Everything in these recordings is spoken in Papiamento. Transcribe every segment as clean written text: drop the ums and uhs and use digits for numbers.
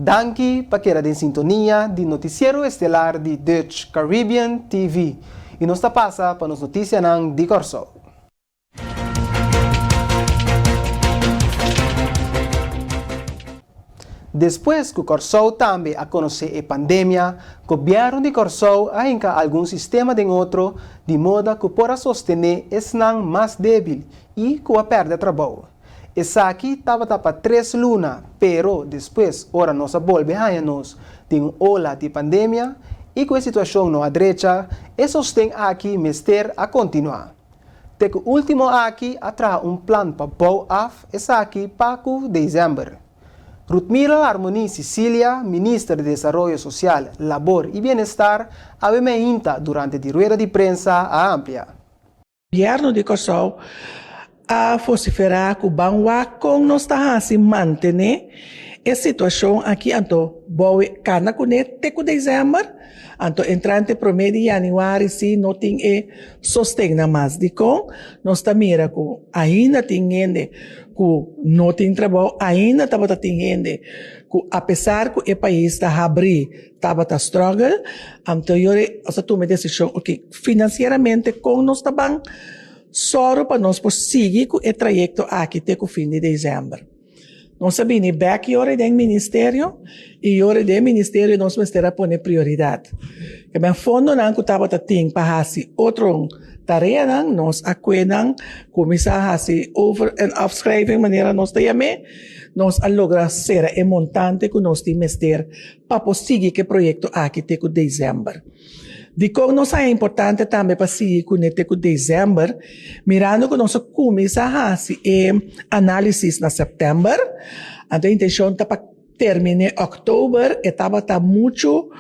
Danki pa keda den sintonia di Noticiero Estelar di Dutch Caribbean TV y nos ta pasa pa nos noticianan di Kòrsou. Despues ku Kòrsou tambe a konosé e pandemia, gobièrnu di Kòrsou a hinka algun sistema den otro di moda ku por a sostené esnan mas débil i ku a pèrdè trabou. Esaki tabata pa tres luna, pero despues ora nos a bolbe haña nos den un ola di pandemia i ku e situashon no a drecha, e sosten aki mester a kontinuá. Te ku último aki a traha un plan pa bou af esaki pa ku desèmber. Ruthmira Larmonie Cicilia, Minister di Desaroyo Sosial, Labor i Bienestar, awe meinta durante di rueda di prensa a amplia. Gobièrnu di Kòrsou a vosiferá ku ban wak kon nos ta hasi mantené e situashon aki anto bou e kana kuné te ku desèmber, anto entrante promé di yanüari si no tin e sostennan mas. Dikon? Nos ta mira ku ainda tin hende ku no tin trabou, ainda tabata tin hende ku apesar ku e pais ta habrí tabata struggle, anto yori nos a tuma e desishon oke finansieramente kon nos ta ban sòru pa nos por sigui ku e trayekto aki te ku fin di desèmber. Nos a bini bèk yori den ministerio i yori den ministerio nos mester a pone prioridat. E men fondonan ku tabata tin pa hasi otro tareanan nos a kue nan kuminsá hasi over en afschrijving manera nos ta yam'é, nos a logra sera e montante ku nos tin mester pa por sigui ku e proyekto aki te ku desèmber. Dikon nos haña importante tambe pa sigui kuné te ku desèmber? Mirando ku nos a kuminsá hasi e análisis na sèptèmber, anto e intenshon ta pa terminé òktober, e tabata muchu,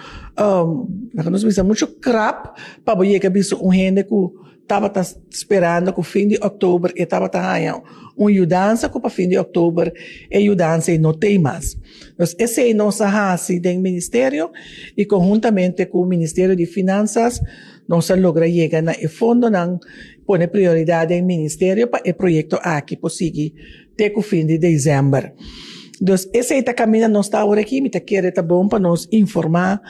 laga nos bisa muchu krap pa bo yega bisa un hende ku tabata sperando ku fin di òktober e tabata haña un yudansa ku pa fin di òktober e yudansa ei no t'ei mas. Dus esei nos a hasi den ministerio i konhuntamente ku Ministerio di Finansas nos a logra yega na e fondonan pone prioridat den ministerio pa e proyekto aki por sigui te ku fin di desèmber. Dus esei ta kaminda nos ta awor aki, mi ta kere ta bon pa nos informá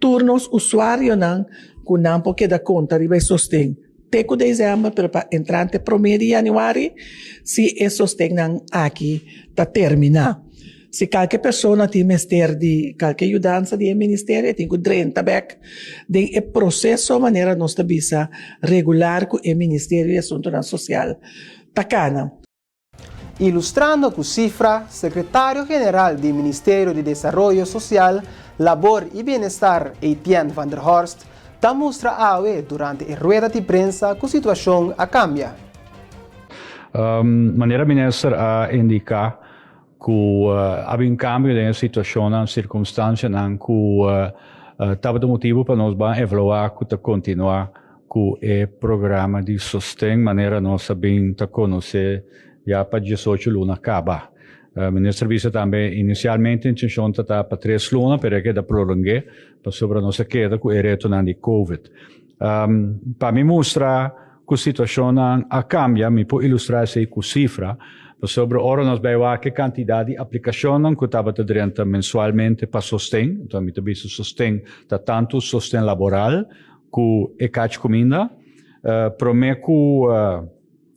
Tur nos usuarionan ku nan por keda konta riba e sosten te ku desèmber, pero pa entrante promé di yanüari si e sostennan aki ta terminá. Si kalke persona tin mester di kalke yudansa di e ministerio e tin ku drenta bèk den e proseso manera nos ta bisa regular ku e Ministerio di Asuntunan Sosial ta kana. Ilustrando ku sifra, Sekretario General di Ministerio di Desaroyo Sosial, Labor i Bienestar Etienne van der Horst ta mustra awe durante e rueda di prensa ku situashon a kambia. Manera Minister a indiká ku a bin kambio den e situashonnan, sirkunstansianan ku tabata motibu pa nos ban evaluá ku ta kontinuá ku e programa di sosten manera nos a bin ta konosé ya pa diesocho luna kaba. Minister bisa tambe inisialmente intenshon ta ta pa tres luna pero e keda prolong'é pasobra nos a keda ku e retonan di covid. Pa mi mustra ku situashonnan a kambia mi por ilustrá esei ku sifra pasobra ora nos bai wak e kantidat di aplikashonnan ku tabata drenta mensualmente pa sosten, enton mi ta bisa sosten ta tantu sosten laboral ku e kach kuminda. Promé ku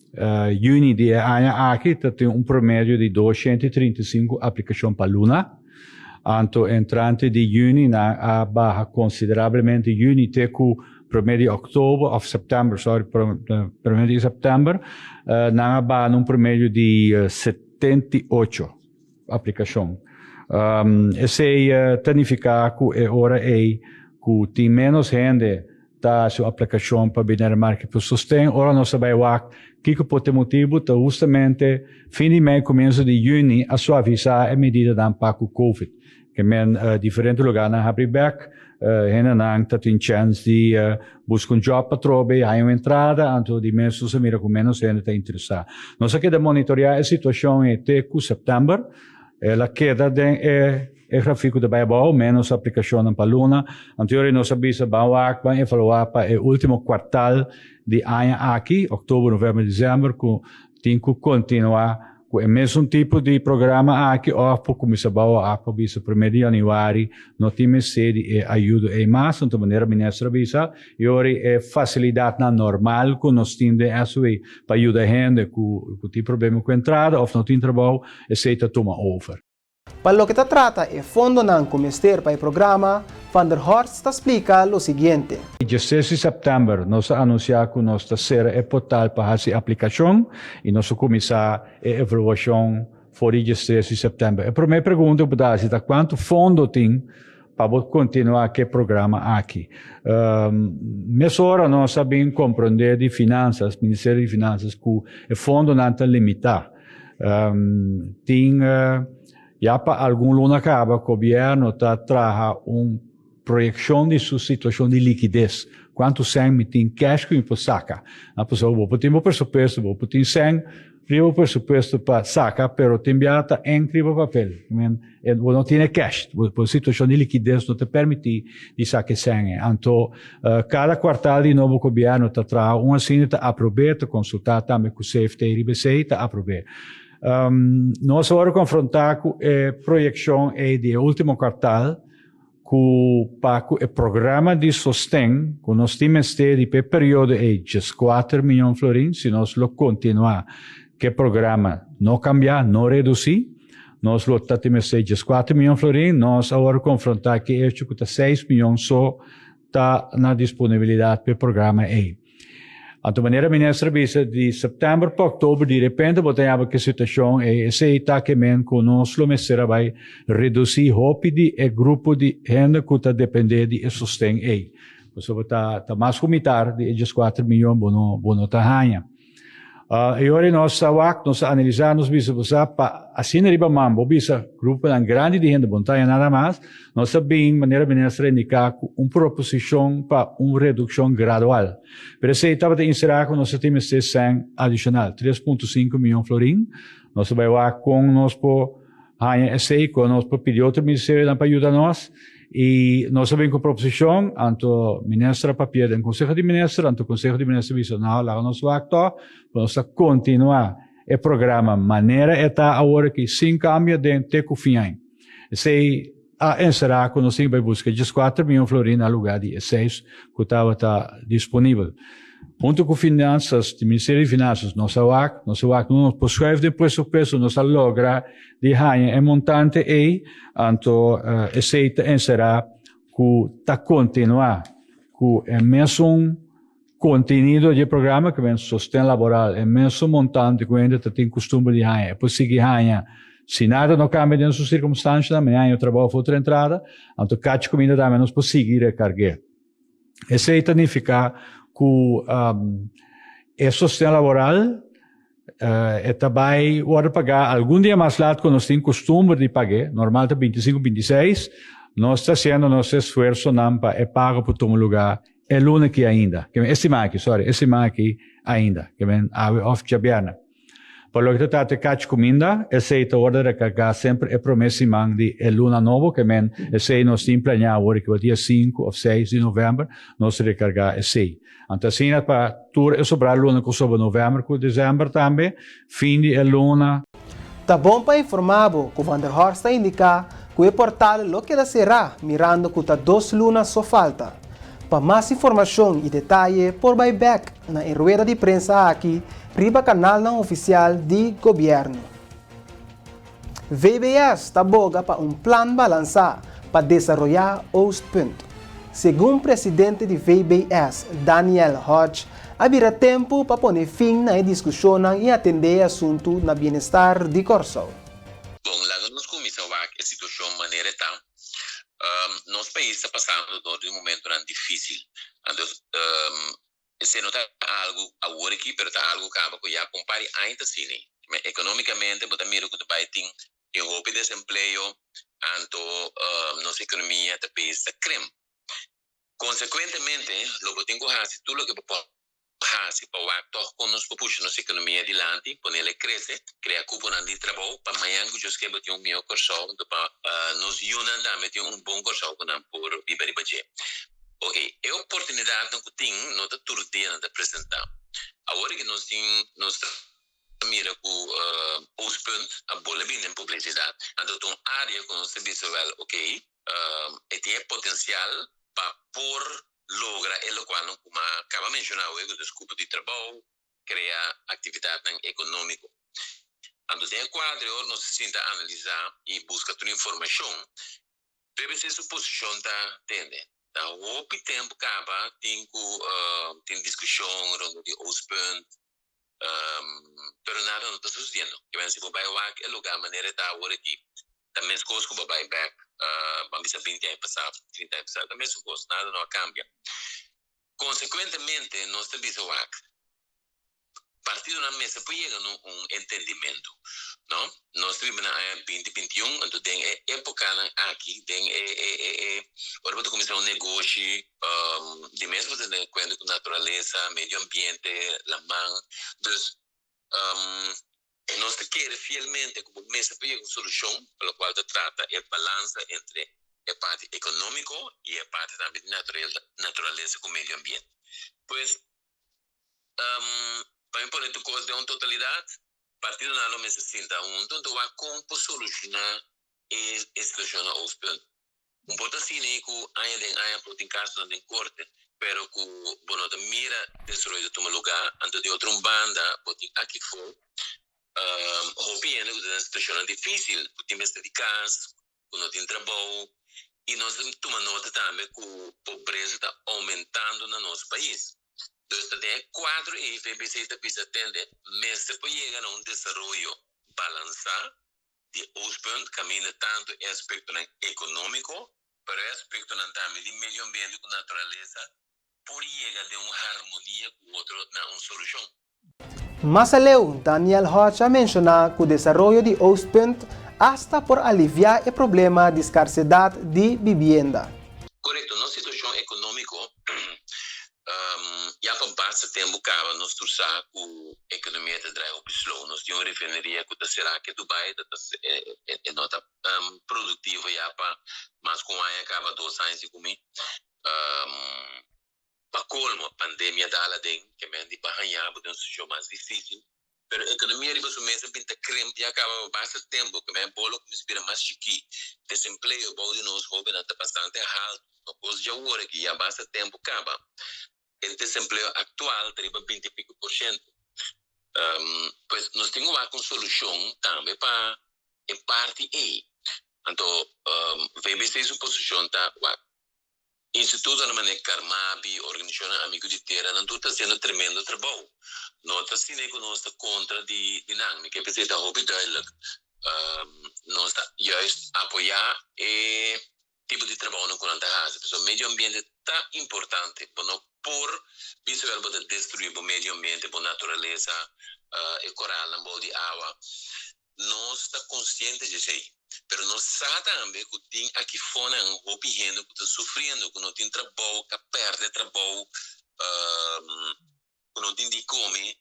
yüni di e aña aki ta tin un promedio di 235 aplikashon pa luna. Anto entrante di yüni nan a baha konsiderablemente yüni te ku promé di òktober òf sèptèmber sòri promé di sèptèmber nan a baha na un promedio di 78. Aplikashon. Esei ta nifiká ku e ora ei ku tin ménos hende ta hasi un aplikashon pa bini remarke pa sosten. Ora nos ta bai wak kiko por ta e motibu, ta hustamente fin di mei, komienso di yüni a suavisá e medidanan pa ku covid. Ke men diferente lugarnan habri bek, hendenan ta tin chèns di buska un jòb atrobe, haña un entrada, anto di mes nos a mira ku ménos hende ta interesá. Nos a keda monitoreá e situashon ei te ku sèptèmber, el a keda den e e grafik ku ta bai abou, ménos aplikashonnan pa luna. Anto yori nos a bisa ban wak, ban evaluá pa e último kuartal di aña aki, òktober, novèmber, desèmber, ku tin ku kontinuá. ku e mesun tipo di programa aki òf por kuminsá bou af pa bisa promé di yanüari no tin mester di e ayudo ei mas. Anto manera minister a bisa e ora e fasilidatnan normal ku nos tin den SOE pa yuda hende ku ku tin problema ku entrada òf no tin trabou esei ta tuma over. Pa loke ta trata e fondonan ku mester pa e programa, Van der Horst ta splika lo siguiente. Dieses di sèptèmber nos a anunsiá ku nos ta sera e portal pa hasi aplikashon i nos a kuminsá e evaluashon for di diestres di sèptèmber. E promé pregunta ku bo ta hasi ta kuantu fondo tin pa bo kontinuá ku e programa aki. Mesora nos a bin komprondé di Finansas, Ministerio di Finansas, ku e fondonan ta limitá. Tin ya pa algun luna kaba gobièrnu ta traha un proyekshon di su situashon di likides. Kuantu sèn mi tin kèsh ku mi por saka? Pasobra bo por tin bo presupuesto, bo por tin sèn riba bo presupuesto pa saka, pero tin biaha ta enk riba papel. Bo no tin e kèsh. Bo situashon di likides no ta permití di saka e sèn ei. Anto kada kuartal di nobo gobièrnu ta traha un asina, ta aprob'é, ta konsultá tambe ku CFT riba esei, ta aprob'é. Nos a wòrdu konfrontá ku e proyekshon ei di e último kuartal ku pa ku e programa di sosten ku nos tin mester di pa e periodo ei dieskuater miyon florin, si nos lo kontinuá ku e programa no kambiá, no redusí, nos lo ta tin mester dieskuater miyon florin. Nos a wòrdu konfrontá ku e echo ku ta seis miyon so ta na disponibilidat pa e programa ei. Anto manera minister a bisa di september pa oktober di repente bo ta yaba ke situacion e esey ta ke men ku nos lo mester a bai reduci hopi di e grupo di hende ku ta depende di e sosten ey. Pasobra ta ta mas ku mitar di e dieskuater miyon bo no bo no ta haña. E ora nos ta wak, nos ta analisá, nos bisa bo sa pa asina riba man bo bisa gruponan grandi di hende bo no ta haña nada mas, nos ta bin manera minister a indiká ku un proposishon pa un redukshon gradual. Pero esei tabata inserá ku nos ta tin mester sèn adishonal, tres punto sinku miyon florin. Nos ta bai wak kon nos por haña esei, kon nos por pidi otro ministerionan pa yuda nos. I nos a bin ku proposishon, anto minister a papia den Konseho di Minister, anto Konseho di Minister bisa, no, laga nos wak tòg, pa nos ta kontinuá e programa manera e ta awor aki, sin kambio den te ku fin aña. Esei a enserá ku nos tin bai buska dieskuater mion florin na lugá di e seis ku tabata disponibel. Huntu ku Finansas, di Ministerio di Finansas, nos a wak, nos a wak, nos por schuif den presupuesto, nos a logra di haña e montante ei, anto esei ta enserá ku ta kontinuá ku e mesun kontenido di e programa, ku men sosten laboral, e mesun montante ku hende ta tin kustumber di haña, e por sigui haña si nada no kambia den su sirkumstanshanan, mañana haña trabou òf otro entrada, anto kachi kuminda tambe nos por sigui rekarg'é. Esei ta nifiká ku e sosten laboral e ta bai wòrdu pagá algun dia mas lat ku nos tin kustumber di pag'é, normal ta bintisinku, bintiseis, nos ta hasiendo nos esfuersonan pa e pago por tuma lugá e luna aki ainda, ke men e siman aki, sorry, e siman aki ainda, ke men awe òf djabièrnè. Pa loke ta trata e kach kuminda, esei ta wòrdu rekargá semper e promé siman di e luna nobo, ke men esei nos tin planeá awor ku dia sinku òf seis di novèmber nos rekargá esei. Anto asina pa tur e sobrá luna ku sobra novèmber ku desèmber tambe, fin di e luna. Ta bon pa informá bo ku Van der Horst ta indiká ku e portal lo keda será mirando ku ta dos luna so falta. Pa mas informashon i detaye por bai bèk na e rueda di prensa aki riba kanalnan ofisial di gobièrnu. VBS ta boga pa un plan balansá pa desaroyá Oostpunt. Segun presidente di VBS, Daniel Hodge, a bira tempu pa pone fin na e diskushonnan i atendé e asuntu na bienestar di Kòrsou. Bon, laga nos kuminsá wak e situashon manera e ta. Nos pais ta pasando dor di un momentonan difícil. Anto, esei no ta algu awor aki, pero ta algu kaba ku ya pa un par di aña ta asina. Ekonómikamente bo ta mira ku ta bai tin e hopi desempleo, anto nos ekonomia ta bezig ta krimp. Konsekuentemente, lo bo tin ku hasi tur loke bo por hasi pa wak tòg kon nos por pusha nos ekonomia dilanti, ponel e krese, krea kuponan di trabou pa mañan ku Dios ke bo tin un mihó Kòrsou, anto pa nos yunan tambe tin un bon Kòrsou ku nan por biba riba dje. Oke, e oportunidatnan ku tin no ta tur dia nan ta presentá. Awor ke nos tin nos ta. mira ku Oostpunt a bolbe bini den publisidat. Anto ta un área ku nos ta bisa wèl okey e tin e potensial pa por logra e lokualnan ku mi a kaba menshoná awe ku ta skupo di trabou, krea aktividatnan ekonómiko. Anto den e kuadro ora nos ta sinta analisá i buska tur informashon, VBC su posishon ta tende. Ta hopi tempu kaba tin ku tin diskushon rondó di Oostpunt, pero nada no ta susediendo. Kimen si bo bai wak e lugá manera e ta awor aki, ta meskos ku bo bai bèk, ban bisa binti aña pasá, trinta aña pasá, ta mesun kos, nada no a kambia. Konsekuentemente nos ta bisa wak, partidonan mester por yega na un entendimentu, no? Nos ta biba na aña binti bintiun, anto den e epokanan aki, den e e e e ora bo ta kuminsá un negoshi, di mes bo ta tene kuenta ku naturalesa, medio ambiente, laman. Dus, nos ta kere fielmente ku bo mester por yega un solushon pa lokual ta trata e balansa entre e parti ekonómiko i e parti tambe di naturalesa ku medio ambiente. Pues, Pa mi pone tur kos den un totalidat, partidonan lo mester sinta huntu anto wak kon por solushoná e situashon na Oostpunt. Un por ta asina ku aña den aña por tin kasonan den korte, pero ku bo no ta mira desaroyo ta tuma lugá, anto di otro un banda bo tin akifó hopi hende ku ta den situashonnan difísil, ku tin mester di kas, ku no tin trabou i nos ta tuma nota tambe ku pobresa ta oumentando na nos pais. Dus ta den e kuadro ei VBC ta bisa tende mester por yega na un desaroyo balansá di Oostpunt kaminda tantu e aspektonan ekonómiko pero e aspektonan tambe di medio ambiente ku naturalesa por yega den un harmonia ku otro na un solushon. Mas aleu, Daniel Hodge a menshoná ku desaroyo di Oostpunt asta por aliviá e problema di skarsedat di bibienda. Korekto, nos situashon ekonómiko ya pa basta tempu kaba nos tur sa ku ekonomia ta drai hopi slow. Nos tin un refineria ku ta será ke Dubai, ta e no ta produktivo ya pa mas ku un aña kaba, dos aña si ku mi. Pa colmo, pandemia dal aden, ke men di pa haña bo den un situacion mas dificil. Pero economia riba su mes a bin ta krimp ya caba pa basta tempo, ke men bolo cuminsa bira mas chikí. Desempleo bou di nos hobennan ta bastante halto. No cos djawor aki, ya basta tempo caba. E desempleo actual ta riba binti pico por ciento. Pues nos tin cu wak un solucion tambe pa e parti ey. Anto VBC su posicion ta wak. Institutonan manera Carmabi, organisacionnan Amigo di Tera, nan tur ta haciendo tremendo trabou. No ta asina cu nos ta contra di di nan, mi ke p'esei ta hopi duidelijk. Nos ta juist apoya e tipo di trabounan cu nan ta haci, pasobra medio ambiente ta importante. Bo no por bisa wel bo ta destrui bo medio ambiente, bo naturalesa, e coralnan bou di awa. Nos ta konsiente dje esei, pero nos sa tambe ku tin aki fonan hopi hende ku ta sufriendo, ku no tin trabou, ku a pèrdè trabou, ku no tin di kome.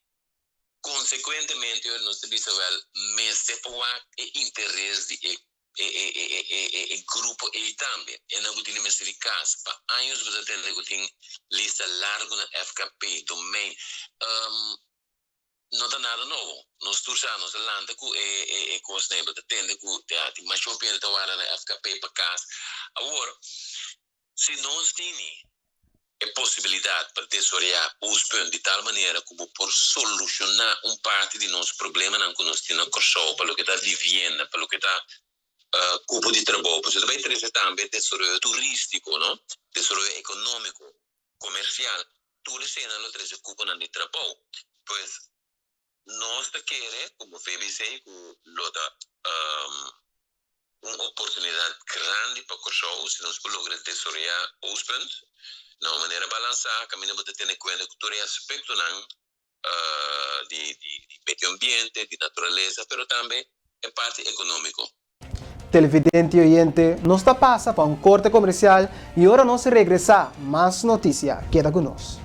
Konsekuentemente ora nos ta bisa wèl mester por wak e interes di e e grupo ei tambe. Esnan ku tin mester di kas, pa años bo ta tende ku tin lista largu na FKP, Domein. No ta nada nobo. Nos tur sa, nos a lanta ku e e kosnan ei. Bo ta tende ku ya tin masha hopi hende ta warda na FKP pa kas. Awor, si nos tini e posibilidat pa desoreá Oostpunt di tal manera ku bo por solushoná un parti di nos problemanan ku nos tin na Kòrsou pa loke ta vivienda, pa loke ta kupo di trabou, pasobra ta bai trese tambe desaroyo turístiko, no? Desaroyo ekonómiko. Komersial, tur eseinan lo trese kuponan di trabou. Pues nos ta kere komo VBC ku lo ta un oportunidat grandi pa Kòrsou si nos por logra desaroyá Oostpunt na un manera balansá kaminda bo ta tene kuenta ku tur e aspektonan di medio ambiente, di naturalesa, pero tambe e parti ekonómiko. Televidente y oyente, nos ta pasa pa un corte comercial y ora nos regresa, mas noticia. Keda cu nos.